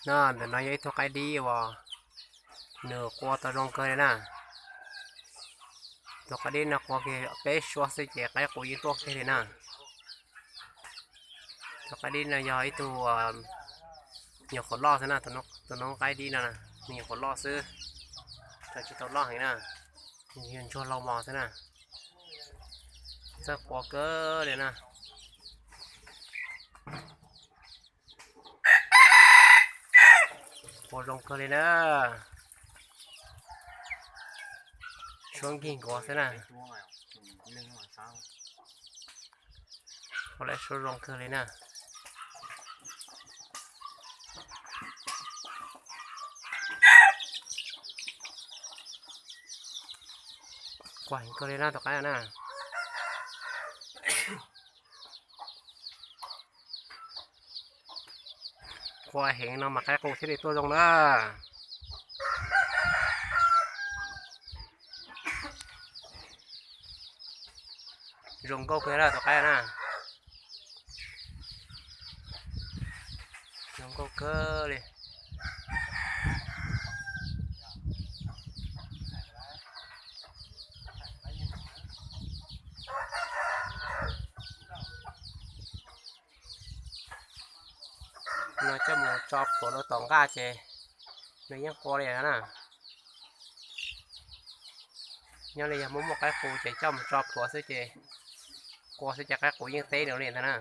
No, ntawm no yog ib tug qaib dib uas nws qua tau zoo kawg li na. Tus qaib dib no qua kiag peb suab xwb ces qaib qus yeej tuaj kiag li na. Tus qaib dib no yog ib tug nyuam qhuav loj xwb na, tus noob qaib dib no nyuam qhuav loj xwb, tsis tau loj heev na, yog ntsuag lau mos xwb na. Txawj qua kawg li na. Qua zoo kawg li na. Suab nkig nkuav xwb na. Qua lawm suab zoo kawg li na. Qua heev kawg li na tus qaib na. Qua heev no mas qaib qus thiaj li tuaj zoo na. Zoo nkauj kawg na tus qaib na. Zoo nkauj kawg li. No coj mus tso plhuav rau tom nqaj ces nws yeej qua li na. Nyob li yog muaj muaj qaib qus ces coj mus tso plhuav xwb ces qua xwb ces qaib qus yeej teb nws li ntag na.